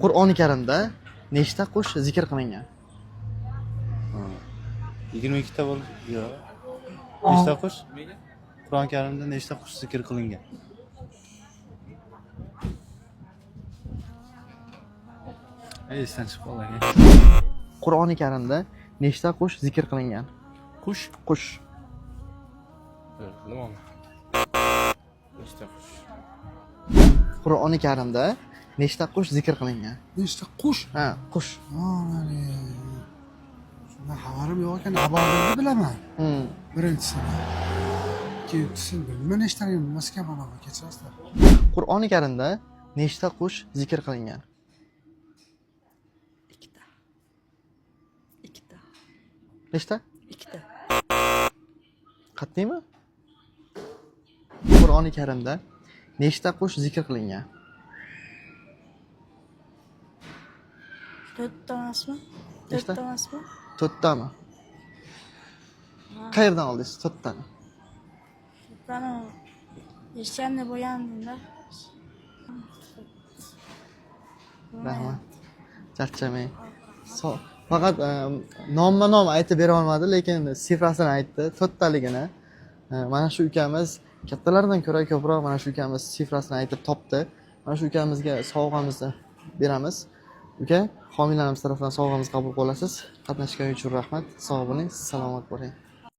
Qur'oni Karimda nechta qush zikr qilingan? 22 ta bo'lib, yo'q. Nechta qush? Qur'oni Karimda nechta qush zikr qilingan? Esdan chiqib qoldi aka. Qur'oni Karimda nechta qush zikr qilingan? Qush? Qush. Nima? Nechta qush? Qur'oni Karimda nechta qush zikr qilingan? Nechta qush? Ha, qush. Shundan xabarim yo'q ekan. Ababilni bilaman. Birinchisini. Ikkinchisini bilmayman, nechtaligini bilmas ekanman aka, kechirasizlar. Qur'oni Karimda nechta qush zikr qilingan? Ikkita. Ikkita. Nechta? Ikkita. Qat'iymi? Qur'oni Karimda nechta qush zikr qilingan? To'rtta emasmi? Nechta? To'rtta emasmi? To'rttami? Qayerdan oldingiz to'rttani? To'rttani eshitganda bo'lgandimda. Rahmat. Charchamang. Faqat nomma-nom aytib bera olmadi, lekin sifrasini aytdi, to'rttaligini. Mana shu ukamiz kattalardan ko'ra ko'proq mana shu ukamiz sifrasini aytib topdi. Mana shu ukamizga sovg'amizni beramiz. Uka, homiylarimiz tarafidan sovg'amizni qabul qilasiz. Qatnashganingiz uchun rahmat. Sog' bo'ling, salomat bo'ling.